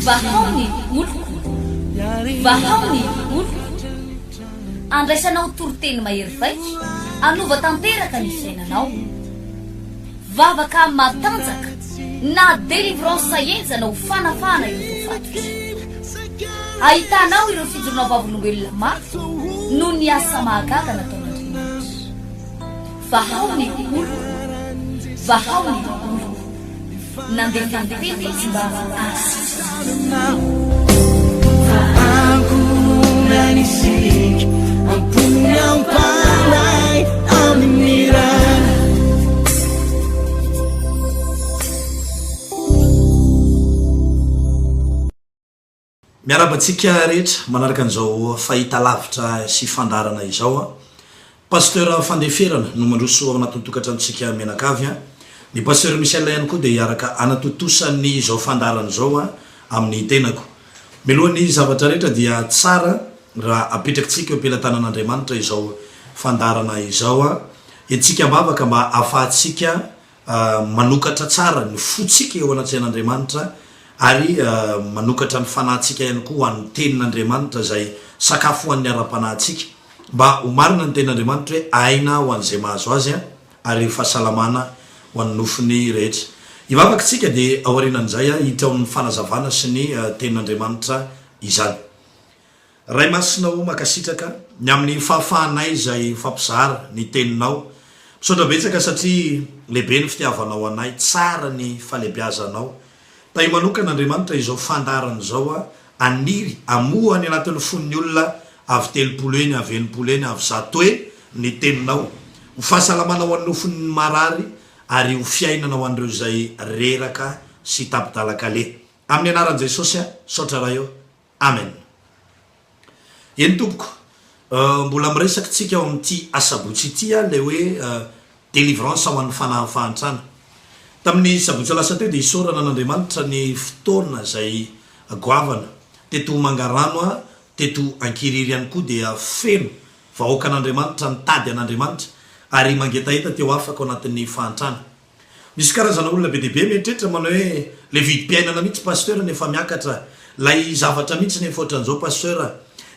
Vahao ny oloko, vahao ny oloko. Andraisanao toriteny mahery vaika hanova tanteraka ny fiainanao. Vavaka matanjaka na délivrance henjana ho fanafahana ireo voafatotra. Ahitanao ireo fijoroana vavolombelona mafy noho ny asa mahagaga nataon'Andriamanitra. Vahao ny oloko, vahao ny oloko. Nandefa ny teny izy mba hahasitrana. Miarahaba antsika rehetra manaraka an'izao fahitalavitra sy fandaharana izao an. Pasteur Fandeferana no mandroso ao anatin'ny tokantranontsika mianakavy an. Ny Pasteur Michel ihany koa dia hiaraka hanatontosa ny izao fandaharana izao an amin'ny tenako. Mialohan'ny zavatra rehetra dia tsara raha apetrakitsika eo am-pelatanan'Andriamanitra izao fandaharana izao an. Entintsika am-bavaka mba ahafahantsika manokatra tsara ny fontsika eo anatrehan'Andriamanitra ary manokatra ny fanahintsika ihany koa ho an'ny Tenin'Andriamanitra izay sakafo ho an'ny ara-panahintsika. Mba ho marina ny Tenin'Andriamanitra hoe aina ho an'izay mahazo azy ary fahasalamana ho an'ny nofony rehetra. Hivavaka isika dia aorianan'izay hiditra ao amin'ny fanazavana sy ny Tenin'Andriamanitra izany. Ray Masina o mankasitraka ny amin'ny fahafahanay izay mifampizara ny teninao. Misaotra betsaka satria lehibe ny fitiavanao anay, tsara ny fahalebiazanao. Tahio manokana Andriamanitra izao fandaharana izao a, haniry hamoha any anatin'ny fon'ny olona avy 30 eny, avy 60 eny, avy 100 eny ny teninao. Ho fahasalamana ho an'ny nofon'ny marary ary ho fiainana ho an'ireo izay reraka sy tapi-dalan-kaleha. Amin'ny anaran'i Jesosy a, saotra Ray o. Amen. Eny tompoko, mbola miresaka tsika ao amin'ity asabotsy ity ilay hoe délivrance ho an'ny fanahin'ny fahantrana. Tamin'ny sabotsy lasa teo dia isaorana an'Andriamanitra ny fotoana izay goavana teto Mangarano, teto Ankirihiry ihany koa dia feno vahoakan'Andriamanitra nitady an'Andriamanitra ary mangetaheta te ho afaka ao anatin'ny fahantrana. Misy karazana olona be dia be mieritreritra manao hoe le vidim-piainana mihitsy pasteur no efa miakatra, lay zavatra mihitsy no efa ohatran'izao pasteur.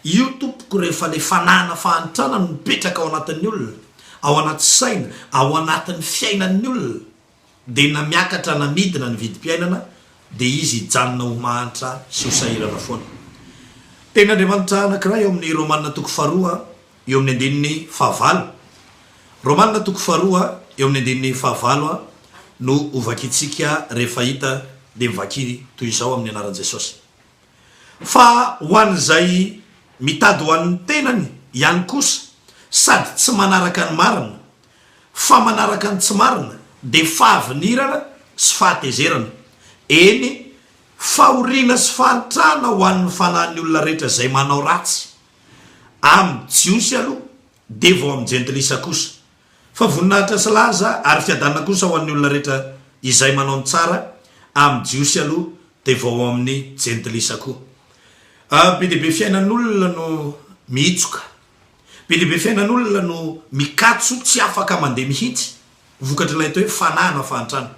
Io tompoko rehefa le fanahana fahantrana no mipetraka ao anatin'ny olona, ao anaty saina, ao anatin'ny fiainan'ny olona dia na miakatra na midina ny vidim-piainana dia izy hijanona ho mahantra sy ho sahirana foana. Tenin'Andriamanitra anankiray ao amin'ny Romana toko faharoa eo amin'ny andininy fahavalo. Romana toko faharoa eo amin'ny andininy fahavalo no hovakintsika rehefa hita dia mivaky toy izao amin'ny anaran'i Jesosy. Fa ho an'izay mitady ho an'ny tenany ihany kosa sady tsy manaraka ny marina fa manaraka ny tsy marina dia fahavinirana sy fahatezerana, eny, fahoriana sy fahantrana ho an'ny fanahin'ny olona rehetra izay manao ratsy. Amin'ny Jiosy aloha, dia vao amin'ny Jentilisa kosa. Fa voninahitra sy laza ary fiadanana kosa ho an'ny olona rehetra izay manao ny tsara, amin'ny Jiosy aloha, dia vao amin'ny Jentilisa koa. Be dia be fiainan'olona no mihitsoka. Be dia be fiainan'olona no mikatso tsy afaka mandeha mihitsy. Vokatr'ilay atao hoe fanahy na fahantrana.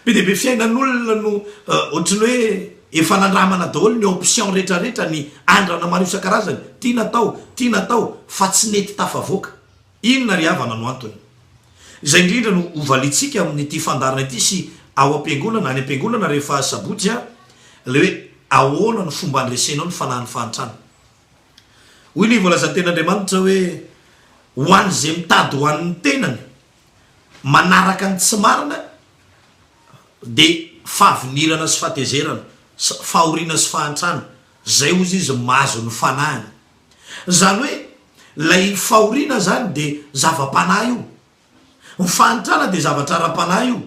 Be dia be fiainan'olona no ohatry ny hoe efa nandramana daholo ny option rehetra rehetra, ny andrana maro isan-karazany, ity natao, ity natao, fa tsy nety tafavoaka. Inona ry havana no antony? Izay indrindra no hovaliantsika amin'ity fandaharana ity sy ao am-piangonana, any am-piangonana rehefa sabotsy an, ilay hoe ahoana no fomba handresenao ny fanahin'ny fahantrana. Hoy ny voalazan'ny tenin'Andriamanitra hoe ho an'izay mitady ho an'ny tenany, manaraka ny tsy marina dia fahavinirana sy fahatezerana, fahoriana sy fahantrana, zay hozy izy mahazo ny fanahiny. Zany hoe lay fahoriana zany dia zava-panahy io, ny fahantrana dia zavatra ara-panahy io.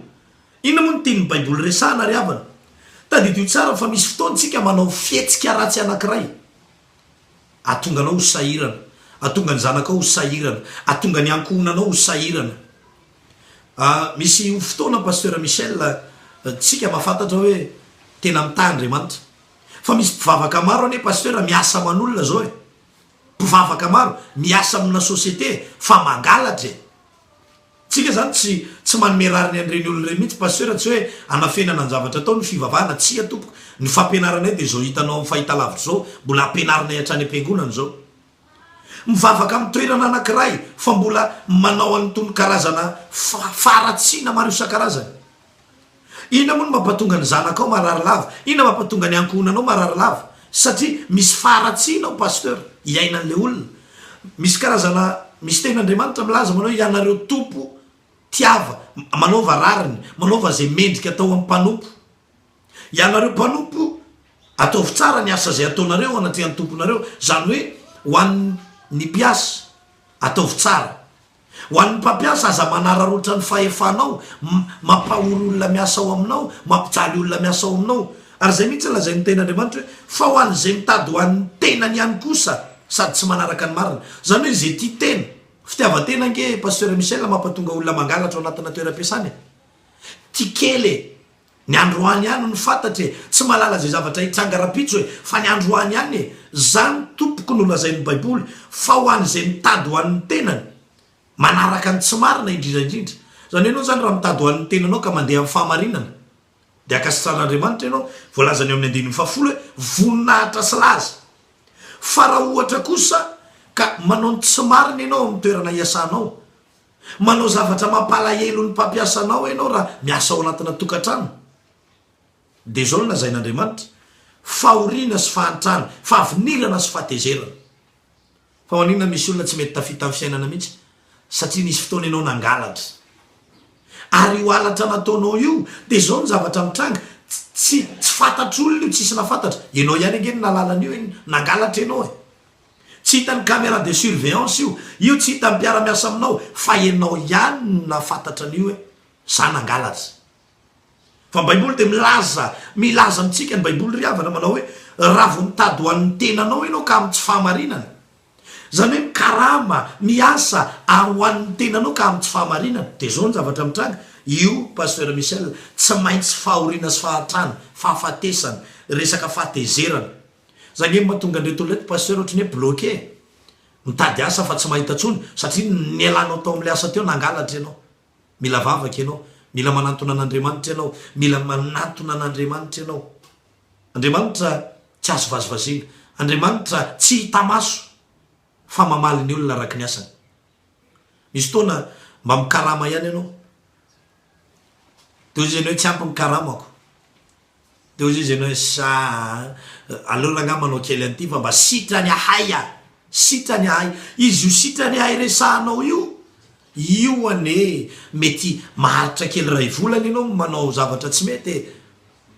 Inona moa no tian'ny baiboly resahana ry havana? Tadidio tsara fa misy fotoana tsika manao fihetsika ratsy anankiray. Ahatonga anao ho sahirana, ahatonga ny zanakao ho sahirana, ahatonga ny ankohonanao ho sahirana. Ah, misy fotoana Pasteur Michel, tsika mahafantatra hoe tena mitahy Andriamanitra. Fa misy mpivavaka maro anie Pasteur miasa aman'olona zao e. Mpivavaka maro miasa amina société fa mangalatra e. Tsika zany tsy tsy manome rariny an'ireny olona ireny mihitsy Pasteur, tsy hoe anafenana ny zavatra atao ny fivavahana, tsia tompoko, ny fampianaranay dia izao hitanao amin'ny fahitalavitra izao, mbola ampianarinay hatrany am-piangonana izao. Mivavaka amin'ny toerana anankiray fa mbola manao an'itony karazana faharatsiana maro isan-karazany. Inona moa no mampatonga ny zanakao marary lava? Inona mampatonga ny ankohonanao marary lava? Satria misy faharatsiana ao Pasteur, iainan'ilay olona. Misy karazana, misy tenin'Andriamanitra milaza manao hoe ianareo Tompo tiava, manaova rariny, manaova izay mendrika atao amin'ny mpanompo. Ianareo mpanompo, ataovy tsara ny asa izay ataonareo eo anatrehan'ny Tomponareo, izany hoe ho an'ny mpiasa, ataovy tsara. Ho an'ny mpampiasa, aza manararaotra ny fahefanao, mampahory olona miasa ao aminao, mampijaly olona miasa ao aminao. Ary izay mihitsy no lazain'ny Tenin'Andriamanitra hoe, Fa ho an'izay mitady ho an'ny tenany ihany kosa, sady tsy manaraka ny marina. Izany hoe izay tia tena. Fitiavan-tena ange Pasteur Michel mampatonga olona mangalatra ao anatina toeram-piasana e. Tia kely e. Ny androany ihany no fantatra e! Tsy mahalala izay zavatra hitranga rahampitso e! Fa ny androany ihany e! Zany tompoko no lazain'ny baiboly fa ho an'izay mitady ho an'ny tenany, manaraka ny tsy marina indrindra indrindra. Zany hoe ianao zany raha mitady ho an'ny tenanao ka mandeha amin'ny fahamarinana dia ankasitrahan'Andriamanitra ianao, voalazany eo amin'ny andininy fahafolo hoe voninahitra sy laza. Fa raha ohatra kosa ka manao ny tsy marina ianao amin'ny toerana iasanao, Manao zavatra mampalahelo ny mpampiasa anao ianao raha miasa ao anatina tokantrano. Dia izao no lazain'Andriamanitra, Fahoriana sy fahantrana, fahavinirana sy fahatezerana. Fa maninona misy olona tsy mety tafita amin'ny fiainana mihitsy? Satria nisy fotoana ianao nangalatra. Ary io halatra nataonao io, dia izao ny zavatra mitranga, tsy tsy fantatr'olona io, tsisy nahafantatra. Ianao ihany ange no nahalala an'io e, nangalatra ianao e. Tsy hitan'ny camera de surveillance io, io tsy hitan'ny mpiara-miasa aminao fa ianao ihany no nahafantatra an'io hoe za nangalatra. Fa ny baiboly dia milaza, milaza amintsika ny baiboly ry havana manao hoe raha vao mitady ho an'ny tenanao ianao ka amin'ny tsy fahamarinana, izany hoe mikarama, miasa ary ho an'ny tenanao ka amin'ny tsy fahamarinana, dia izao ny zavatra mitranga, io Pasteur Michel, tsy maintsy fahoriana sy fahantrana, fahafatesana, resaka fahatezerana. Zay nge mahatonga an'ireto olona ireto pasteur ohatran'ny hoe bloqué e! Mitady asa fa tsy mahita tsony satria nialanao tao amin'ilay asa teo nangalatra ianao. Mila vavaka ianao, mila manantona an'Andriamanitra ianao, mila manantona an'Andriamanitra ianao. Andriamanitra tsy azo vazivaziana, Andriamanitra tsy hita maso fa mamaly ny olona araka ny asany. Misy fotoana mba mikarama ihany ianao, dia hoy izy hoe tsy ampy ny karamako. Dia hoy izy hoe, sa aleo rangahy manao kely an'ity fa mba sitrany ahay a! Sitrany ahay! Izy io sitrany ahay resahanao io, io anie mety maharitra kely iray volana ianao manao zavatra tsy mety e!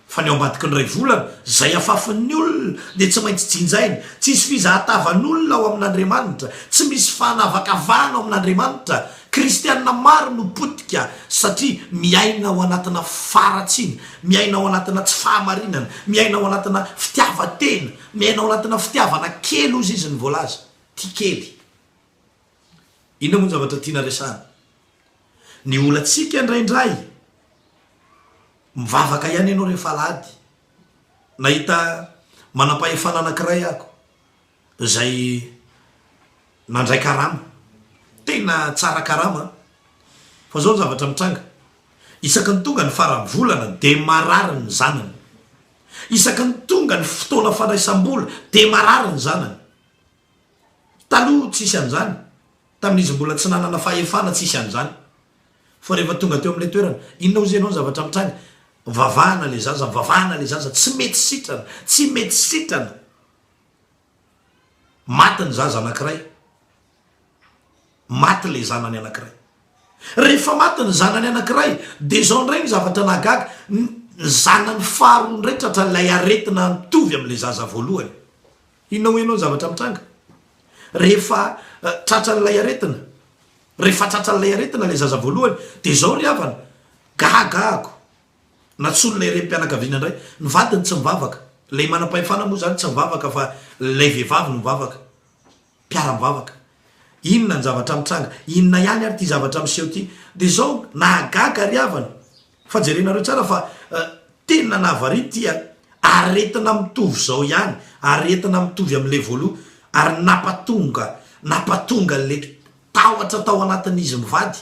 Fa ny ao ambadiky ny iray volana, izay afafin'ny olona dia tsy maintsy jinjainy. Tsisy fizahatavan'olona ao amin'Andriamanitra, tsy misy fanavakavahana ao amin'Andriamanitra. Kristianina maro no potika satria miaina ao anatina faharatsiana, miaina ao anatina tsy fahamarinana, miaina ao anatina fitiavan-tena, miaina ao anatina fitiavana kely hozy izy ny voalaza, tia kely. Inona moa ny zavatra tiana resahana? Ny olantsika indraindray, mivavaka ihany ianao rehefa alahady. Nahita manam-pahefana anankiray aho izay nandray karama, tena tsara karama an! Fa izao ny zavatra mitranga, isaky ny tonga ny faran'ny volana dia marary ny zanany, isaky ny tonga ny fotoana fandraisam-bola dia marary ny zanany. Taloha tsisy an'izany, tamin'izy mbola tsy nanana fahefana tsisy an'izany. Fa rehefa tonga teo amin'ilay toerana, inona hozy ianao ny zavatra mitranga? Vavahana ilay zaza, vavahana ilay zaza, tsy mety sitrana, tsy mety sitrana. Maty ny zaza anankiray. Maty ilay zanany anankiray. Rehefa maty ny zanany anankiray, dia izao indray ny zavatra nahagaga, ny zanany faharoa indray tratran'ilay aretina mitovy amin'ilay zaza voalohany. Inona hoy ianao ny zavatra mitranga? Rehefa tratran'ilay aretina, rehefa tratran'ilay aretina ilay zaza voalohany, dia izao ry havana, gaga aho, Nantsoin'ilay renim-pianakaviana indray. Ny vadiny tsy mivavaka. Ilay manam-pahefana moa izany tsy mivavaka fa ilay vehivavy no mivavaka. Mpiara-mivavaka. Inona ny zavatra mitranga? Inona ihany ary ity zavatra miseho ity? Dia izao, nahagaga ry havana, fa jerenareo tsara fa tena nahavariana ity an! Aretina mitovy izao ihany, aretina mitovy amin'ilay voaloha, ary nampatonga, nampatonga an'ilay tahotra tao anatin'izy mivady.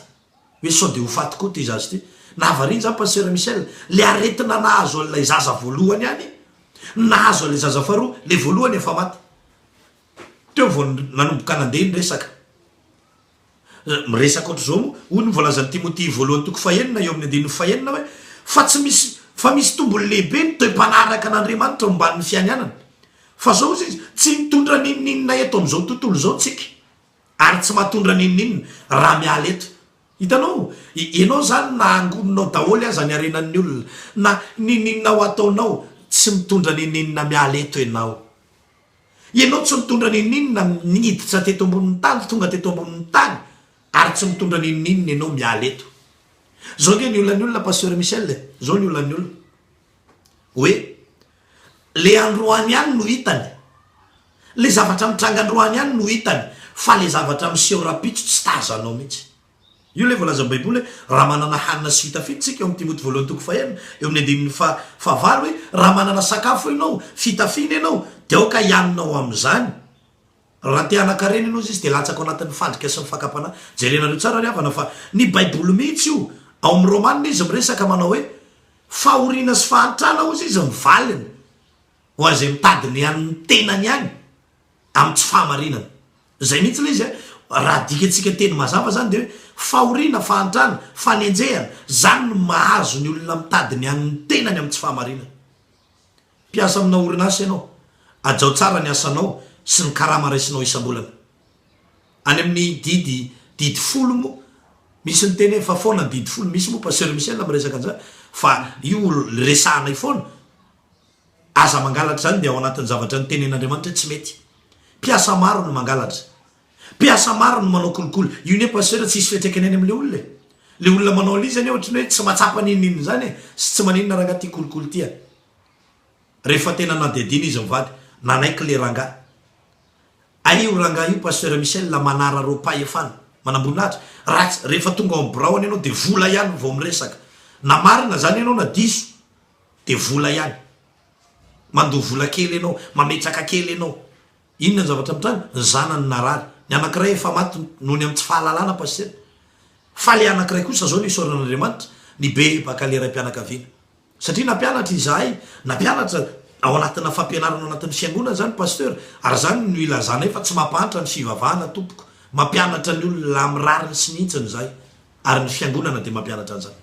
Hoe sao dia ho faty koa ity zaza ity. Nahavariana izany Pasteur Michel, le aretina nahazo an'ilay zaza voalohany ihany no nahazo an'ilay zaza faharoa, le voalohany efa maty. Teo vao nanomboka nandeha ny resaka. Miresaka ohatr'izao moa, hoy ny voalazan'i Timoty voalohany toko fahenina eo amin'ny andininy fahenina hoe, fa tsy misy, fa misy tombony lehibe ny toe-panaraka an'Andriamanitra omban'ny fianianana. Fa zao hozy izy, tsy mitondra n'inon'inona eto amin'izao tontolo izao tsika, ary tsy mahatondra n'inon'inona raha miala eto. Hitanao? Ianao izany na angoninao daholo aza ny harenan'ny olona, na n'inon'inona ho ataonao, tsy mitondra n'inon'inona miala eto ianao. Ianao tsy mitondra n'inon'inona niditra teto ambonin'ny tany, tonga teto ambonin'ny tany, ary tsy mitondra n'inon'inona ianao miala eto. Zao ange ny olan'ny olona Pasteur Michel e, zao ny olan'ny olona, hoe le androany ihany no hitany, le zavatra mitranga androany ihany no hitany, fa le zavatra miseho rahampitso tsy tazanao mihitsy. Io ilay voalazan'ny Baiboly hoe raha manana hanina sy fitafiana isika, ao amin'ny Timoty voalohany toko fahenina, eo amin'ny andininy faha, fahavalo hoe raha manana sakafo ianao, fitafiana ianao, dia aoka hianina ho amin'izany. Raha te hanan-karena ianao izy dia latsaka ao anatin'ny fandrika sy ny fakam-panahy. Jerenareo tsara ry havana fa ny Baiboly mihitsy io, ao amin'ny Romana izy miresaka manao hoe fahoriana sy fahantrana hozy izy ny valiny ho an'izay mitady ny an'ny tenany ihany. amin'ny tsy fahamarinana. Izay mihitsy ilay izy a! Raha adikatsika teny mazava izany dia hoe fahoriana, fahantrana, fanenjehana, izany no mahazo ny olona mitady ny an'ny tenany amin'ny tsy fahamarinana. Mpiasa amina orinasa ianao, hajao tsara ny asanao sy ny karama raisinao isam-bolana. Any amin'ny didy didy folo moa, misy ny teny hoe fa foana ny didy folo, misy moa Pasteur Michel miresaka an'izany fa io resahanay foana. Aza mangalatra izany dia ao anatin'ny zavatra nitenen'Andriamanitra hoe tsy mety. Mpiasa maro no mangalatra. Mpiasa maro no manao kolikoly. Io anie Pasteur tsy hisy fiantraikany any amin'ilay olona e. Ilay olona manao an'ilay izy anie ohatran'ny hoe tsy mahatsapa n'inon'inona izany e. Sy tsy maninona rangahy ity kolikoly ity a. Rehefa tena nadihadiana izy mivady, nanaiky ilay rangahy. Hay io rangahy io Pasteur Michel manararaom-pahefana, manamboninahitra. Raha tsy, rehefa tonga ao amin'ny biraony ianao dia vola ihany vao miresaka. Na marina izany ianao na diso. Dia vola ihany. Mandoa vola kely ianao, mametraka kely ianao. Inona ny zavatra mitranga? Ny zanany narary. Ny anankiray efa maty noho ny amin'ny tsy fahalalana Pasitera. Fa ilay anankiray kosa izao no isaorana an'Andriamanitra, nibebaka ilay raim-pianakaviana. Satria nampianatra izahay, nampianatra ao anatina fampianarana ao anatin'ny fiangonana izany Pasteur, ary izany no ilazanay fa tsy mampahantra ny fivavahana tompoko. Mampianatra ny olona amin'ny rariny sy ny hintsiny izahay. Ary ny fiangonana dia mampianatra an'izany.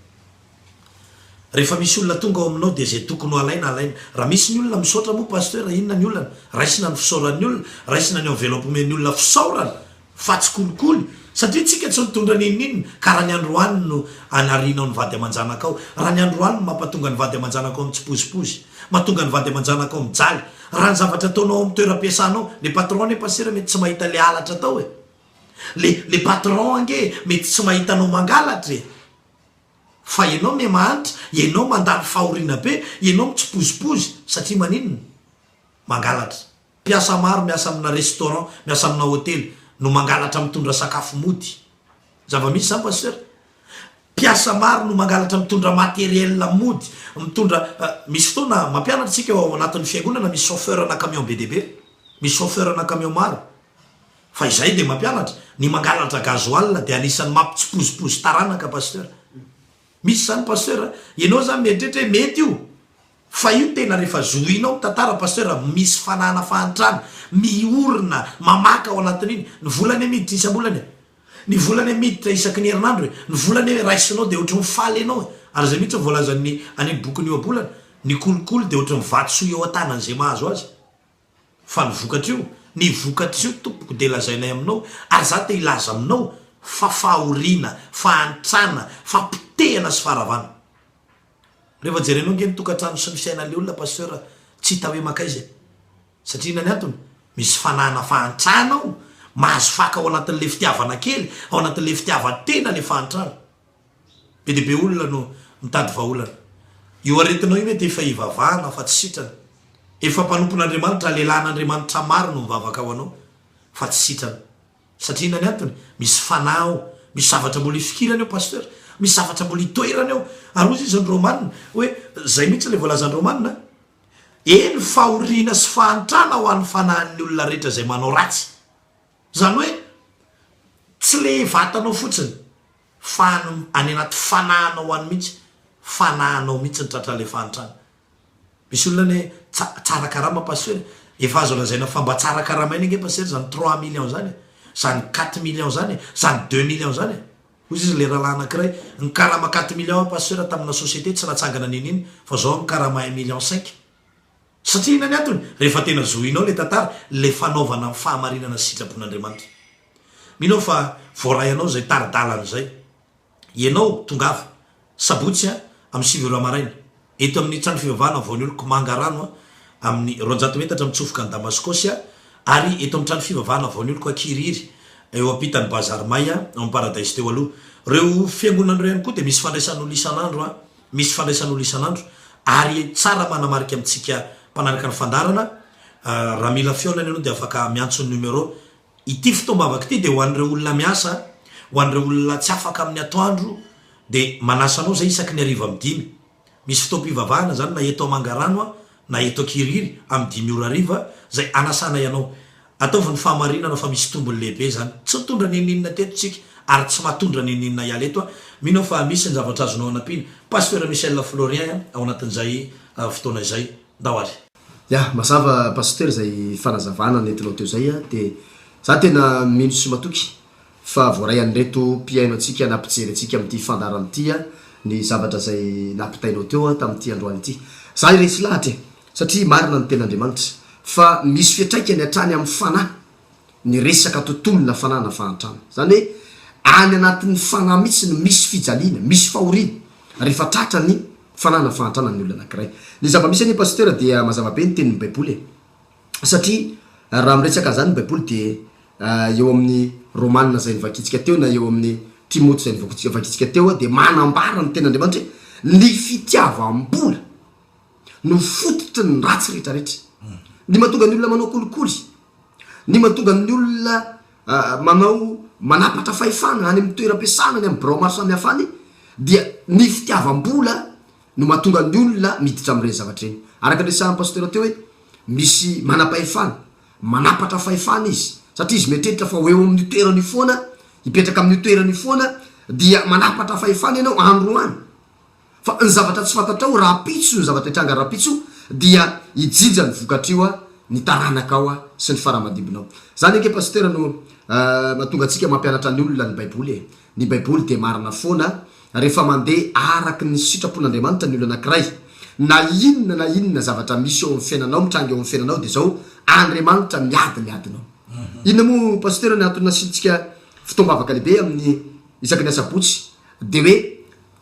Rehefa misy olona tonga ao aminao dia izay tokony ho alaina alaina. Raha misy ny olona misaotra moa Pasteur inona ny olana? Raisina ny fisaoran'ny olona, raisina ny enveloppe omen'ny olona fisaorana fa tsy kolikoly satria tsika tsy mitondra n'inon'inona ka raha ny androany no anarianao ny vady aman-janakao, raha ny androany no mampatonga ny vady aman-janakao mitsipozipozy, mahatonga ny vady aman-janakao mijaly, raha ny zavatra ataonao ao amin'ny toeram-piasanao, le patron anie Pasteur mety tsy mahita le halatra atao e. Le le patron ange mety tsy mahita anao mangalatra e! Fa ianao me mahantra, ianao mandalo fahoriana be, ianao mitsipozipozy satria maninona? Mangalatra. Mpiasa maro miasa amina restaurant, miasa amina hotely no mangalatra mitondra sakafo mody. Zava-misy zany Pasteur. Mpiasa maro no mangalatra mitondra materiel mody, mitondra, misy fotoana mampianatra isika ao anatin'ny fiangonana misy chauffeur na camion be dia be, misy chauffeur na camion maro. Fa izay dia mampianatra, ny mangalatra gasoil dia anisan'ny mampitsipozipozy taranaka Pasteur. Misy izany Pasteur a! Ianao izany mieritreritra hoe mety io, fa io tena rehefa zohinao ny tantara Pasteur, misy fanahana fahantrana, miorina, mamaka ao anatin'iny, ny vola anie miditra isam-bolana e! Ny vola anie miditra isaky ny herinandro e! Ny vola anie raisinao dia ohatry ny faly ianao e! Ary izay mihitsy no voalazan'ny any amin'ny bokin'ny ohabolana, ny kolikoly dia ohatry ny vatosoa eo an-tanan'izay mahazo azy. Fa ny vokatr'io? Ny vokatr'io tompoko dia lazainay aminao, ary za te hilaza aminao fa fahoriana, fahantrana, fapotehana sy faharavana. Rehefa jerenao nge ny tokantrano sy ny fiainan'le olona Pasteur tsy hita hoe mankaiza e. Satria inona ny antony? Misy fanahana fahantrana ao, mahazo faka ao anatin'le fitiavana kely, ao anatin'le fitiavan-tena le fahantrana. Be dia be olona no mitady vahaolana. Io aretinao io mety efa ivavahana fa tsy sitrana. Efa mpanompon'Andriamanitra, lehilahin'Andriamanitra maro no mivavaka ho anao fa tsy sitrana. Satria inona ny antony? Misy fanahy ao, misy zavatra mbola ifikirany ao Pasteur, misy zavatra mbola itoerany ao. Ary hozy izy ny Romana hoe, izay mihitsy ilay voalazan'ny Romana, Eny fahoriana sy fahantrana ho an'ny fanahin'ny olona rehetra izay manao ratsy. Izany hoe tsy le vatanao fotsiny. Fa any any anaty fanahinao any mihitsy, fanahinao mihitsy no tratran'ilay fahantrana. Misy olona anie tsa tsara karama pasteur e! Efa azo lazaina fa mba tsara karama ihany ange pasteur zany trois millions zany e! Zany quatre millions zany e! Zany deux millions zany e! Hoy izy le rahalahy anakiray, nikarama quatre millions aho pasteur tamina société tsy natsangana n'inon'inona fa zao aho mikarama un million cinq. Satria inona ny antony? Rehefa tena zohinao le tantara, le fanaovana ny fahamarinana sy sitrapon'Andriamanitra. Mino aho fa voaray anao izay tari-dalana izay. Ianao, tongava, sabotsy a, amin'ny sivy ora maraina, eto amin'ny trano fivavahana Voanioloko Mangarano a, amin'ny 200 metatra mitsofoka an'i Damaskosy a, ary eto amin'ny trano fivavahana Voanioloko Ankirihiry, eo ampitan'ny Bazary May a, ao amin'ny Paradise teo aloha. Ireo fiangonana ireo ihany koa dia misy fandraisan'olona isan'andro a, misy fandraisan'olona isan'andro, ary tsara manamarika amintsika mpanaraka ny fandaharana, raha mila fihaonana ianao dia afaka miantso ny numéro Ity fotoam-bavaka ity dia ho an'ireo olona miasa, ho an'ireo olona tsy afaka amin'ny atoandro dia manasa anao izay isaky ny hariva amin'ny dimy. Misy fotoam-pivavahana izany na eto Mangarano na eto Ankirihiry amin'ny dimy ora hariva izay anasanay anao. Ataovy ny fahamarinana fa misy tombony lehibe izany. Tsy nitondra n'inon'inona teto isika ary tsy mahatondra n'inon'inona hiala eto. Mino aho fa misy ny zavatra azonao anampiana. Pasteur Michel Florien ao anatin'izay fotoana izay. Ndao ary. Ya, mazava Pasteur izay fanazavana nentinao teo izay a, dia za tena mino sy matoky fa voaray an'ireto mpihaino antsika na mpijery antsika amin'ity fandaharana ity a, ny zavatra izay nampitainao teo a tamin'ity androany ity. Za resy lahatra e, satria marina ny tenin'Andriamanitra fa misy fiantraikany hatrany amin'ny fanahy ny resaka tontolo na fanahy na fahantrana. Izany hoe any anatin'ny fanahy mihitsy no misy fijaliana, misy fahoriana rehefa tratra ny fanahy na fahantrana ny olona anankiray. Ny zava-misy anie Pasteur dia mazava be ny tenin'ny baiboly e! Satria raha miresaka an'izany ny baiboly dia eo amin'ny Romana izay novakintsika teo na eo amin'ny Timoty izay novakintsika teo dia manambara ny tenin'Andriamanitra hoe ny fitiavam-bola no fototry ny ratsy rehetra rehetra. Ny mahatonga ny olona manao kolikoly, ny mahatonga ny olona manao manapatra fahefana any amin'ny toeram-piasana, any amin'ny birao maro samihafa any dia ny fitiavam-bola no mahatonga ny olona miditra amin'ireny zavatra ireny. Araka ny resahan'ny Pasteur teo hoe misy manam-pahefana, manapatra fahefana izy satria izy mieritreritra fa ho eo amin'io toerana io foana, hipetraka amin'io toerana io foana dia manapatra fahefana ianao androany. Fa ny zavatra tsy fantatrao rahampitso ny zavatra hitranga rahampitso dia hijinja ny vokatr'io ny taranakao sy ny fara-aman-dimbinao. Zany ange Pasitera no mahatonga antsika mampianatra ny olona ny baiboly e. Ny baiboly dia marina foana rehefa mandeha araky ny sitrapon'Andriamanitra ny olona anakiray. Na inona na inona zavatra misy eo amin'ny fiainanao, mitranga eo amin'ny fiainanao dia zao Andriamanitra miady ny adinao. Inona moa Pasitera ny antony nasiantsika fotoam-bavaka lehibe amin'ny isaky ny asabotsy dia hoe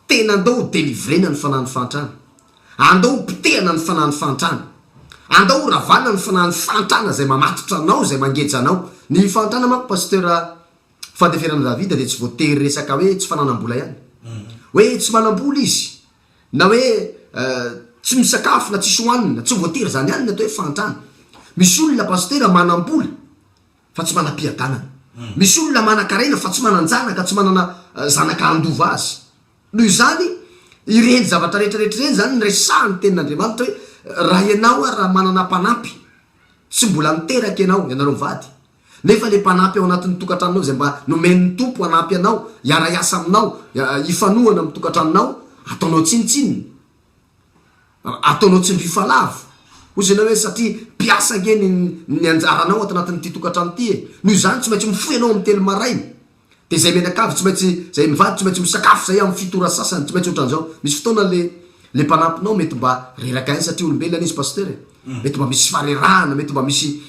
Tena andao ho delivrena ny fanahin'ny fahantrana. Andao ho potehana ny fanahin'ny fahantrana. Andao ho ravana ny fanahin'ny fahantrana izay mamatotra anao, izay mangeja anao. Ny fahantrana manko Pasteur Fandeferana David dia tsy voatery resaka hoe tsy fananam-bola ihany. Hoe tsy manam-bola izy, na hoe tsy misakafo na tsisy hohanina, tsy voatery izany ihany ny atao hoe fahantrana. Misy olona Pasteur manam-bola fa tsy manam-piadanana. Misy olona manan-karena fa tsy manan-janaka, tsy manana zanaka handova azy. Noho izany, ireny zavatra rehetra rehetra ireny izany no resahan'ny Tenin'Andriamanitra hoe raha ianao ary raha manana mpanampy, tsy mbola niteraka ianao, ianareo mivady, nefa ilay mpanampy ao anatin'ny tokantranonao izay mba nomen'ny Tompo hanampy anao, hiara-hiasa aminao, hifanohana amin'ny tokantranonao, ataonao tsinontsinona. Ataonao tsindrio lavo. Hoy izy ianao hoe satria mpiasa ange ny ny anjaranao ato anatin'ity tokantrano ity e. Noho izany tsy maintsy mifoha ianao amin'ny telo maraina. Dia izay mianakavy tsy maintsy, izay mivady tsy maintsy misakafo izay amin'ny fito ora sasany, tsy maintsy ohatran'izao. Misy fotoana le le mpanampinao mety mba reraka ihany satria olombelona anie izy Pasteur e. Mety mba misy faharerahana, mety mba misy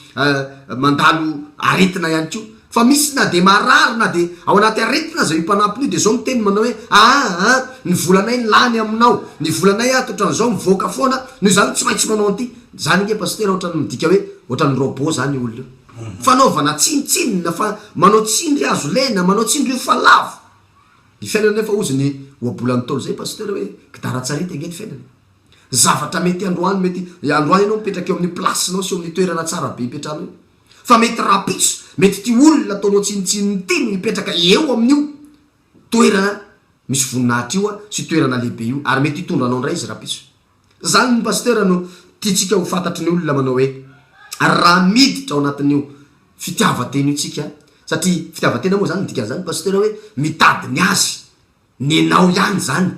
mandalo aretina ihany koa. Fa misy na dia marary na dia ao anaty aretina aza io mpanampiny io dia zao miteny manao hoe aa ny volanay ny lany aminao, ny volanay ato ohatran'izao mivoaka foana noho izany tsy maintsy manao an'ity. Zany ange Pasitera ohatran'ny midika hoe ohatran'ny robot zany io olona io. Fanaovana tsinontsinona fa manao tsindry hazo lena, manao tsindry io fa lavo. Ny fiainana nefa hozy ny ohabolan'ny Ntaolo zay Pasitera hoe kidaratsarety ange ny fiainana. Zavatra mety androany mety androany ianao mipetraka eo amin'ny place-nao sy eo amin'ny toerana tsara be ipetrahanao io. Fa mety rahampitso, mety ity olona ataonao tsinontsinona ity no hipetraka eo amin'io toerana misy voninahitra io sy toerana lehibe io ary mety hitondra anao indray izy rahampitso. Zany ny pasteur no tiantsika ho fantatry ny olona manao hoe raha miditra ao anatin'io fitiavan-tena io tsika satria fitiavan-tena moa zany ny dikan'izany pasteur hoe mitady ny azy. Nenao ihany zany,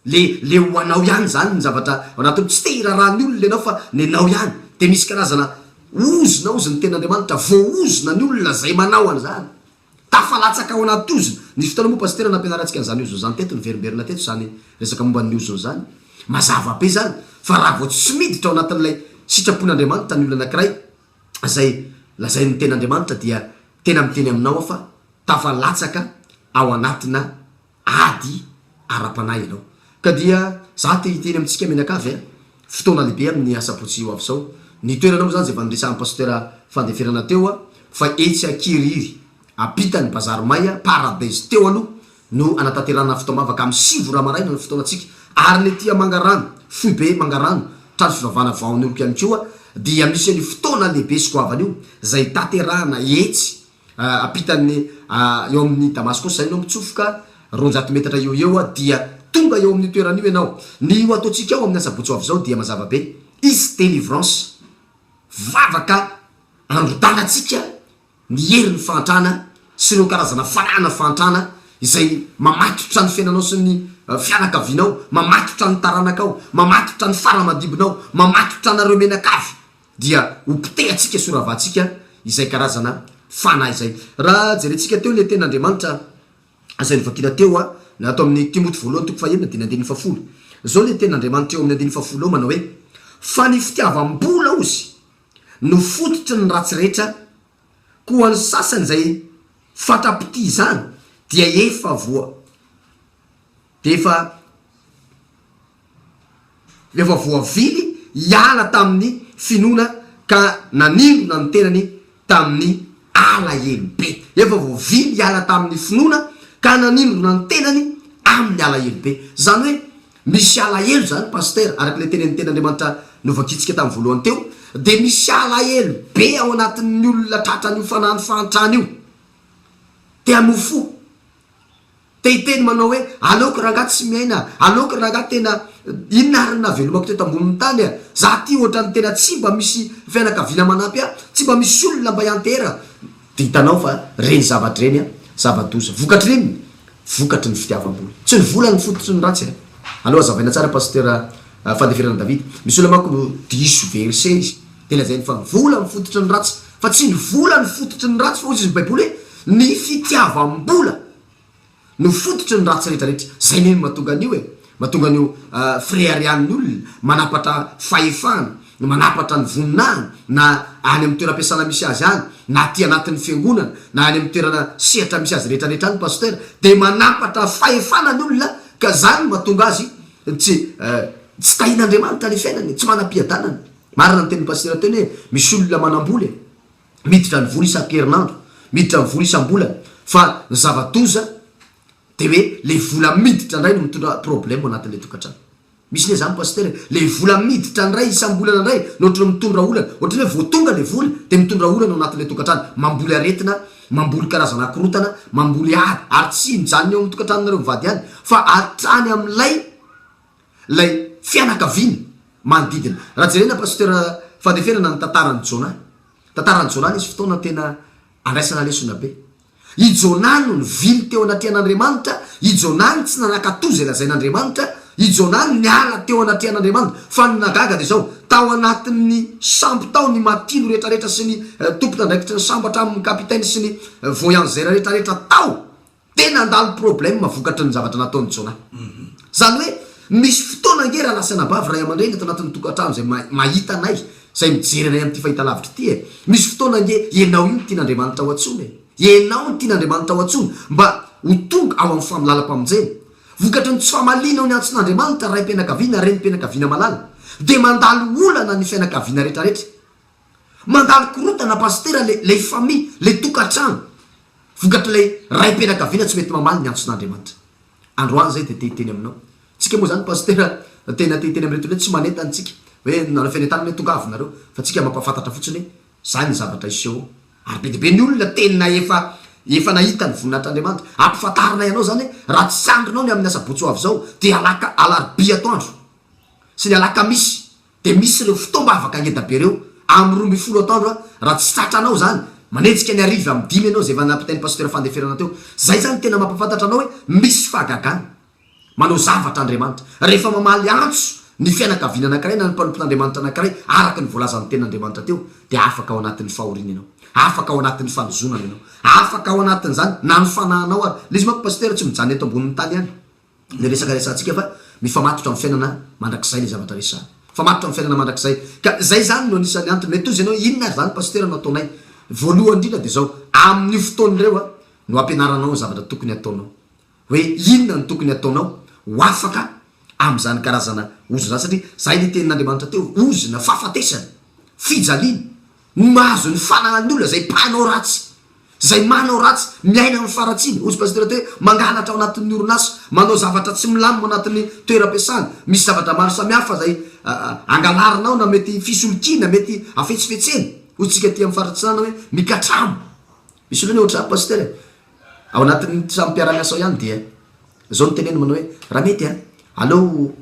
le le ho anao ihany zany ny zavatra ao anatiny, tsy te hiraharaha ny olona ianao fa nenao ihany, de misy karazana ozona ozy ny tenin'Andriamanitra, voaozona ny olona zay manao an'izany, tafalatsaka ao anaty ozona, nisy fotoana moa pasitera nampianarantsika an'izany ozona zany teto, niverimberina teto zany resaka momba ny ozona zany, mazava be zany fa raha vao tsy miditra ao anatin'ilay sitrapon'Andriamanitra ny olona anakiray zay lazain'ny tenin'Andriamanitra dia tena miteny aminao aho fa tafalatsaka ao anatina ady ara-panahy ianao. Ka dia za te hiteny amintsika mianakavy a, fotoana lehibe amin'ny asabotsy ho avy izao. Ny toerana moa zany izay efa niresahan'i Pasitera Fandeferana teo a, fa etsy Ankirihiry, ampitan'ny Bazary May a, Paradise teo aloha no anatanterahana fotoam-bavaka amin'ny sivy ora maraina ny fotoanantsika. Ary ny aty Mangarano, foibe Mangarano, trano fivavahana Vahonoriko ihany koa dia misy an'io fotoana lehibe sy goavana io izay tanterahana etsy Ampitan'ny eo amin'ny Damaskosy izay ianao mitsofoka 200 metatra eo ho eo dia tonga eo amin'io toerana io ianao. Ny ho ataontsika ao amin'ny asabotsy ho avy izao dia mazava be, hisy délivrance, vavaka handrodanantsika ny herin'ny fahantrana sy ireo karazana fanahana fahantrana izay mamatotra ny fiainanao sy ny fianakavianao, mamatotra ny taranakao, mamatotra ny fara aman-dimbinao, mamatotra anareo mianakavy. dia ho potehantsika sy ho ravantsika izay karazana fanahy izay. Raha jerentsika teo ilay tenin'Andriamanitra izay novakiana teo, na ato amin'ny Timoty voalohany toko fahenina dimy andininy fahafolo. Izao ilay tenin'Andriamanitra eo amin'ny andininy fahafolo eo manao hoe, Fa ny fitiavam-bola, hozy, no fototry ny ratsy rehetra, koa ny sasany izay fatra-pitia izany dia efa voa, dia efa. Efa voavily hiala tamin'ny finoana ka nanindrona ny tenany tamin'ny alahelo be. Efa voavily hiala tamin'ny finoana ka nanindrona ny tenany amin'ny alahelo be. Izany hoe misy alahelo izany Pasitera, araka ilay tenenin'ny tenin'Andriamanitra novakintsika tamin'ny voalohany teo, dia misy alahelo be ao anatin'ny olona tratran'io fanahin'ny fahantrana io. Te hamoa fo. Te hiteny manao hoe, aleoko rangahy tsy miaina, aleoko rangahy tena, inona ary ny nahavelomako teto ambonin'ny tany a! Za ty ohatran'ny tena tsy mba misy fianakaviana manampy ahy, tsy mba misy olona mba hiantehera. Dia hitanao fa reny zavatra ireny a, zava-doza. Vokatry ny inona? Vokatry ny fitiavam-bola. Tsy ny vola no fototry ny ratsy a! Aleo hazavaina tsara Pasitera Fandeferana David. Misy olona manko no diso verset izy, dia lazainy fa ny vola no fototry ny ratsy. Fa tsy ny vola no fototry ny ratsy fa hoy izy ny baiboly hoe, ny fitiavam-bola. No fototry ny ratsy rehetra rehetra. Zay ne no mahatonga an'io e! Mahatonga an'io fireharehan'ny olona, manapatra fahefana, manapatra ny voninahiny, na any amin'ny toeram-piasana misy azy any, na aty anatin'ny fiangonana, na any amin'ny toerana sehatra misy azy rehetra rehetra any Pasteur, dia manapatra fahefana ny olona ka zany no mahatonga azy tsy tsy tahin'Andriamanitra ny fiainany, tsy manam-piadanana. Marina ny tenin'i Pasteur teo hoe misy olona manam-bola e! Miditra ny vola isan-kerinandro, miditra ny vola isam-bolana, fa ny zava-doza de hoe le vola miditra indray no mitondra problème ao anatin'le tokantrano. Misy ne zany Pasitera e, le vola miditra indray isam-bolana indray no ohatran'ny mitondra olana, ohatran'ny hoe vao tonga le vola de mitondra olana ao anatin'le tokantrano, mamboly aretina, mamboly karazana korontana, mamboly ady, ary tsy mijanona eo amin'ny tokantranonareo mivady ihany fa hatrany amin'ilay ilay fianakaviana manodidina. Raha jerena Pasteur Fandeferana ny tantaran'i Jonah. Tantaran'i Jonah nisy fotoana tena andraisana lesona be. I Jonah no nivily teo anatrehan'Andriamanitra, i Jonah no tsy nanakato izay lazain'Andriamanitra, i Jonah no niala teo anatrehan'Andriamanitra. Fa ny nahagaga dia izao, tao anatin'ny sambo tao ny matilo rehetrarehetra sy ny tompon'andraikitry ny sambo hatramin'ny capitaine sy ny voyageurs rehetrarehetra tao. Dia nandalo problème vokatry ny zavatra nataon'i Jonah. Izany hoe misy fotoana ange rahalahy sy anabavy, ray aman-dreny ato anatin'ny tokantrano izay mahita anay, izay mijery anay amin'ity fahitalavitra ity e! Misy fotoana ange ianao io no tian'Andriamanitra ho antsoina e! Ianao no tian'Andriamanitra ho antsoina mba ho tonga ao amin'ny famolalam-pamonjena. Vokatry ny tsy famalianao ny antson'Andriamanitra, raim-pianakaviana, renim-pianakaviana malala, dia mandalo olana ny fianakaviana rehetrarehetra. Mandalo korontana pasitera le lay famille, le tokantrano vokatr'ilay raim-pianakaviana tsy mety mamaly ny antson'Andriamanitra. Androany zay dia te hiteny aminao. Tsika moa zany pasitera tena te hiteny amin'ireto hoe tsy manentana tsika hoe nanao fianentanana hoe tongava nareo fa tsika mampahafantatra fotsiny hoe zany ny zavatra hiseho ao. Ary be dia be ny olona tena efa efa nahita ny voninahitr'Andriamanitra. Ampifantarinay anao zany hoe raha tsy andrinao ny amin'ny asabotsy ho avy izao dia alaka alarobia atoandro sy ny alakamisy Dia misy ireo fotoam-bavaka ngeda be ireo, amin'ny 12 atoandro a, raha tsy tratranao izany, manenjika ny hariva amin'ny dimy ianao, izay efa nampitain'ny Pasteur Fandeferana teo. Izay izany tena mampahafantatra anao hoe misy fahagagana. Manao zavatra Andriamanitra. Rehefa mamaly antso ny fianakaviana anankiray na ny mpanompon'Andriamanitra anankiray araka ny voalazan'ny Tenin'Andriamanitra teo dia afaka ao anatin'ny fahoriana ianao. Afaka ao anatin'ny fanozonana ianao. Afaka ao anatin'izany na ny fanahinao ary. Ilay izy manko Pasitera tsy mijanona eto ambonin'ny tany ihany ilay resaka resahantsika fa mifamatotra amin'ny fiainana mandrakizay ilay zavatra resahana. Mifamatotra amin'ny fiainana mandrakizay. Ka izay izany no anisan'ny antony. Mety hozy ianao hoe inona ary izany Pasitera no ataonay? Voalohany indrindra dia izao, amin'io fotoana ireo no ampianaranao ny zavatra tokony hataonao. Hoe inona no tokony hataonao ho afaka amin'izany karazana ozona izany satria izay ilay tenin'Andriamanitra teo, ozona, fahafatesana, fijaliana no mahazo ny fanahin'ny olona izay mpanao ratsy, izay manao ratsy, miaina amin'ny faharatsiana, hozy Pasitera teo hoe mangalatra ao anatin'ny orinasa, manao zavatra tsy milamina ao anatin'ny toeram-piasana, misy zavatra maro samihafa izay angalarinao na mety fisolokiana, mety hafetsifetsena, hoy tsika aty amin'ny faritra Atsinanana hoe mikatramo, misy olona ohatr'izany Pasitera e. Ao anatin'ny samy mpiara-miasa ao ihany dia zao no teneniny manao hoe raha mety an, aleo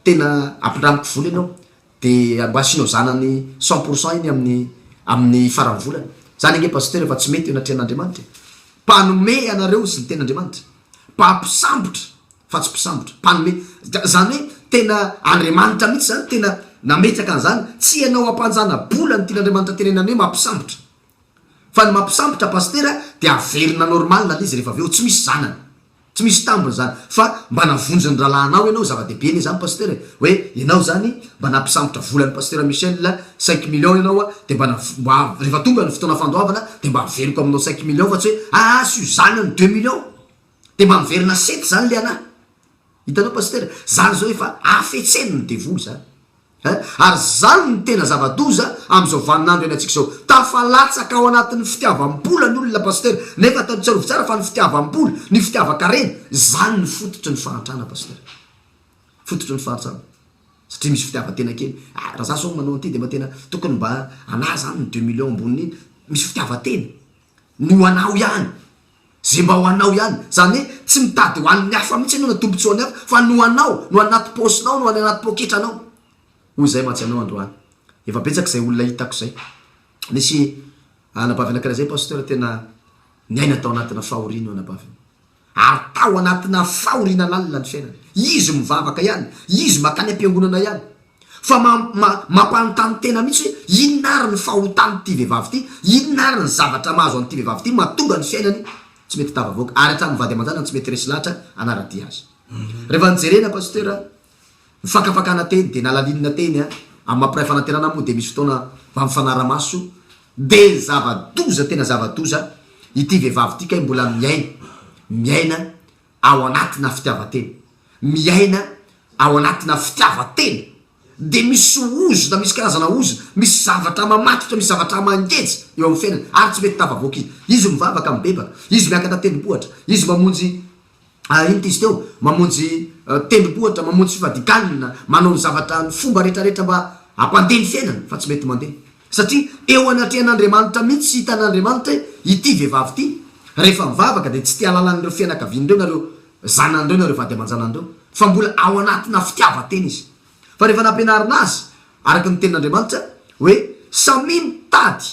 tena ampindramiko vola ianao de mba asianao zanany cent pour cent iny amin'ny amin'ny faran'ny volana. Zany ange Pasteur efa tsy mety eo anatrehan'Andriamanitra e. Mpanome ianareo sy ny tenin'Andriamanitra. Mpampisambotra fa tsy mpisambotra. Mpanome. Zany hoe tena Andriamanitra mihitsy zany tena nametraka an'izany. Tsy ianao hampanjana-bola no tian'Andriamanitra tenenana hoe mampisambotra. Fa ny mampisambotra pasitera dia averina normal le izy rehefa avy eo, tsy misy zanany, tsy misy tambiny zany, fa mba navonjy ny rahalahinao ianao, zava-dehibe anie zany pasitera e, hoe ianao zany mba nampisambotra volan'i pasitera Michel cinq millions ianao a, de mba nav- mba rehefa tonga ny fotoana fandoavana de mba averiko aminao cinq millions fa tsy hoe aa asio zanany deux millions, de mba miverina sept zany le anah. Hitanao Pasitera, zany zao efa hafetsen ny devoly zany eh! Ary zany no tena zava-doza amin'izao vaninandro iainantsika izao. Tafalatsaka ao anatin'ny fitiavam-bola ny olona Pasitera, nefa tsarovy tsara fa ny fitiavam-bola, ny fitiavan-karena, zany no fototry ny fahantrana Pasitera. Fototry ny fahantrana. Satria misy fitiavan-tena kely. Ah, raha za zao manao an'ity de mba tena tokony mba anah zany ny deux millions ambonin'iny. Misy fitiavan-tena. Ny ho anao ihany. Ze mba ho anao ihany. Zany hoe tsy mitady ho an'ny hafa mihitsy ianao na tombotsoan'ny hafa fa ny ho anao, ny ho anaty paosinao, ny ho any anaty poketranao. Hoy izay mantsy ianao androany. Efa betsaka izay olona hitako izay. Nisy anabavy anankiray izay Pasteur tena niaina tao anatina fahoriana io anabavy io. Ary tao anatina fahoriana lalina ny fiainany. Izy mivavaka ihany, izy makany am-piangonana ihany. Fa mampanontany tena mihitsy hoe inona ary ny fahotan'ity vehivavy ity, inona ary ny zavatra mahazo an'ity vehivavy ity mahatonga ny fiainany tsy mety tafavoaka, ary hatramin'ny vady aman-janany tsy mety resy lahatra hanara-dia azy. Rehefa nojerena Pasteur, ny fakafakana teny dia nalalinina teny an, amin'ny maha mpiray fanantenana moa dia misy fotoana mba mifanara-maso, dia ny zava-doza tena zava-doza, ity vehivavy ity kay mbola miaina, miaina ao anatina fitiavan-tena. Miaina ao anatina fitiavan-tena dia misy ozona, misy karazana ozona, misy zavatra mamatotra, misy zavatra mangeja eo amin'ny fiainana ary tsy mety tafavoaka izy. Izy mivavaka, mibebaka, izy miakatra tendrombohitra, izy mamonjy inona ity izy teo, mamonjy tendrombohitra, mamonjy fifadikanina, manao ny zavatra, ny fomba rehetrarehetra mba hampandeha ny fiainana fa tsy mety mandeha. Satria eo anatrehan'Andriamanitra mihitsy hitan'Andriamanitra hoe ity vehivavy ity rehefa mivavaka dia tsy te hahalala an'ireo fianakaviany ireo na ireo zanany ireo na ireo vady aman-janany ireo fa mbola ao anatina fitiavan-tena izy. Fa rehefa nampianarina azy araka ny tenin'Andriamanitra hoe samia mitady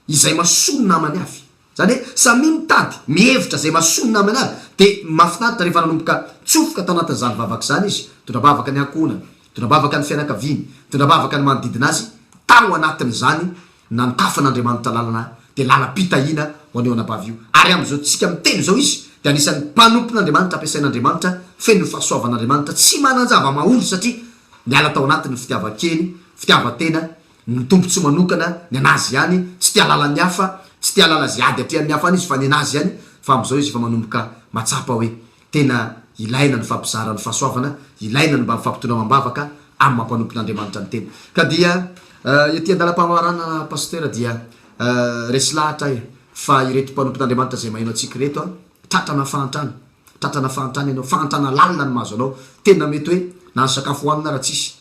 izay mahasoa ny namany avy. Izany hoe samia mitady, mihevitra izay mahasoa ny namany avy dia mahafinaritra rehefa nanomboka tsofoka tao anatin'izany vavaka izany izy, nitondra-bavaka ny ankohonany, nitondra-bavaka ny fianakaviany, nitondra-bavaka ny manodidina azy, tao anatin'izany nanokafan'Andriamanitra lalana dia lalam-pitahiana ho an'io anabavy io. Ary amin'izao tsika miteny izao izy dia anisan'ny mpanompon'Andriamanitra ampiasain'Andriamanitra feno ny fahasoavan'Andriamanitra tsy manan-java-mahory satria niala tao anatin'ny fitiavan-kely, fitiavan-tena, Ny tombontsoa manokana ny anazy ihany, tsy te halala ny hafa, tsy te halala izay ady atrehan'ny hafa any izy fa ny anazy ihany, fa amin'izao izy efa manomboka mahatsapa hoe tena ilaina ny fampizara ny fahasoavana, ilaina ny mba mifampitondra amam-bavaka amin'ny maha mpanompon'Andriamanitra ny tena. Ka dia ety an-dalam-pamaranana Pasteur dia resy lahatra aho fa ireto mpanompon'Andriamanitra izay maheno antsika ireto an, tratrana fahantrana, tratrana fahantrana ianao, fahantrana lalina no mahazo anao, tena mety hoe na ny sakafo hohanina ara tsisy,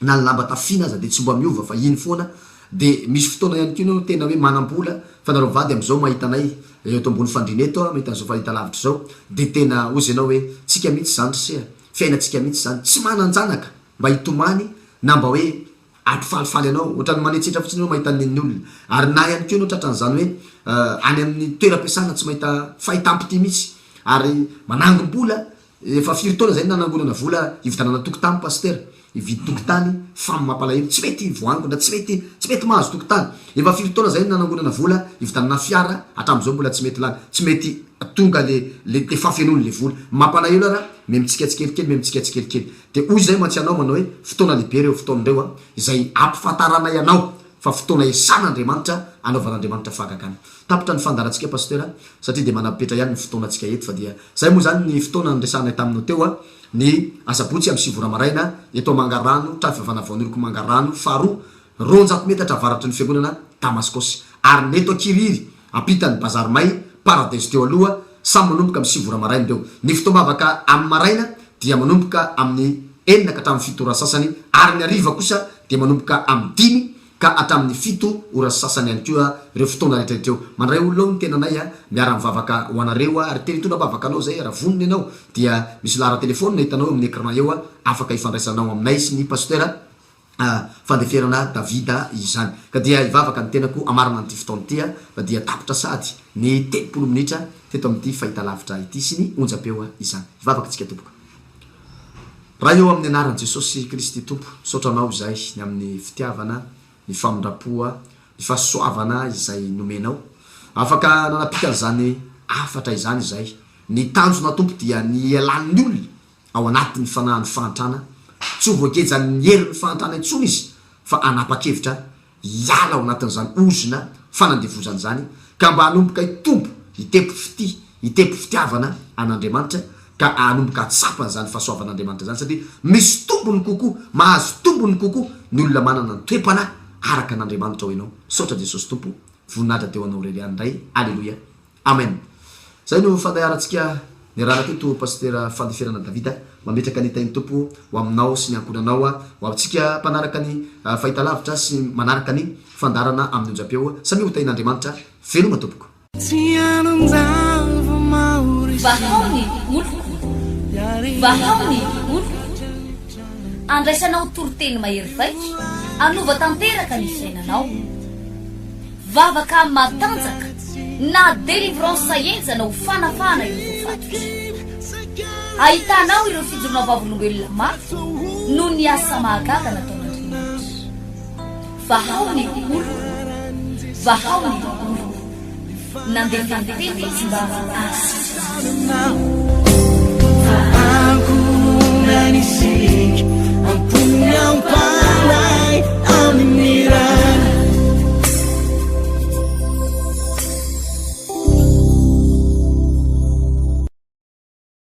na ny lamba tafiana aza dia tsy mba miova fa iny foana, dia misy fotoana ihany koa ianao tena hoe manam-bola fa nareo mivady amin'izao mahita anay eto ambony fandriana eto mahita an'izao fahitalavitra izao dia tena hozy ianao hoe tsika mihitsy izany ry se a, fiainantsika mihitsy izany, tsy manan-janaka mba hitomany na mba hoe hampifalifaly anao, ohatran'ny manetsetra fotsiny ianao mahita ny nen'ny olona, ary na ihany koa ianao tratran'izany hoe any amin'ny toeram-piasana tsy mahita fahitam-pitia mihitsy ary manangom-bola. Efa firy taona zay no nanangonana vola hividianana tokotany Pasitera? Hividy tokotany fa mampalahelo tsy mety voangona tsy mety tsy mety mahazo tokotany. Efa firy taona zay no nanangonana vola hividianana fiara hatramin'izao mbola tsy mety lany tsy mety tonga le le le fahafenoany le vola. Mampalahelo ara memitsika tsikelikely memitsika tsikelikely. De hoy zay mantsy anao manao hoe fotoana lehibe ireo fotoana ireo a izay ampifantaranay anao fa fotoana esan'Andriamanitra anaovan'Andriamanitra fahagagana. Tapitra ny fandaharantsika Pasteur a, satria dia manam-petra ihany ny fotoanantsika eto fa dia zay moa izany ny fotoana niresahanay taminao teo a, ny asabotsy amin'ny sivy ora maraina eto Mangarano, trano fivavahana Voanoriko Mangarano faharoa, 200 metatra avaratry ny fiangonana Damaskosy, ary ny eto Ankirihiry, ampitan'ny Bazary May, Paradise teo aloha, samy manomboka amin'ny sivy ora maraina ireo. Ny fotoam-bavaka amin'ny maraina dia manomboka amin'ny enina ka hatramin'ny fito ora sasany ary ny hariva kosa dia manomboka amin'ny dimy ka hatramin'ny fito ora sy sasany ihany koa ireo fotoana rehetra ireo. Mandray olona ao ny tenanay a, miara-mivavaka ho anareo a, ary te hitondra am-bavaka anao izay raha vonona ianao dia misy laharan-telefaonina hitanao eo amin'ny écran eo a, afaka ifandraisanao aminay sy ny Pasteur Fandeferana Davida izany. Ka dia hivavaka ny tenako hamarana an'ity fotoana ity a, fa dia tapitra sahady ny 30 minitra teto amin'ity fahitalavitra ity sy ny onjam-peo izany. Hivavaka isika tompoko. Ray ô amin'ny anaran'i Jesosy Kristy Tompo, misaotra Anao izahay ny amin'ny fitiavana, ny famindram-po, ny fahasoavana izay nomenao. Afaka nanapita an'izany hafatra izany izahay. Ny tanjona Tompo dia ny hialan'ny olona ao anatin'ny fanahin'ny fahantrana, tsy ho voagejan'ny herin'ny fahantrana intsony izy fa hanapa-kevitra hiala ao anatin'izany ozona fanandevozana izany ka mba hanomboka hitombo, hitempo fitia, hitempo fitiavana an'Andriamanitra ka hanomboka hahatsapa an'izany fahasoavan'Andriamanitra izany satria misy tombony kokoa, mahazo tombony kokoa ny olona manana ny toe-panahy araka an'Andriamanitra ao ianao. Misaotra Jesosy Tompo, voninahitra dia ho Anao irery ihany Ray. Aleloia. Amen! Zay no fandaharantsika niarahana teto Pasitera Fandeferana David a! Mametraka ny tahin'ny Tompo ho aminao sy ny ankohonanao a! Ho amintsika mpanaraka ny fahitalavitra sy manaraka ny fandaharana amin'ny onjam-peo samia ho tahin'Andriamanitra! Veloma tompoko! Vahao ny oloko, vahao ny oloko, andraisanao toriteny mahery vaika, hanova tanteraka ny fiainanao. Vavaka matanjaka na délivrance henjana ho fanafahana ireo voafatotra. Ahitanao ireo fijoroana vavolombelona mafy noho ny asa mahagaga nataon'Andriamanitra. Vahao ny oloko, vahao ny oloko. Nandefa ny teny izy mba hahasitrana.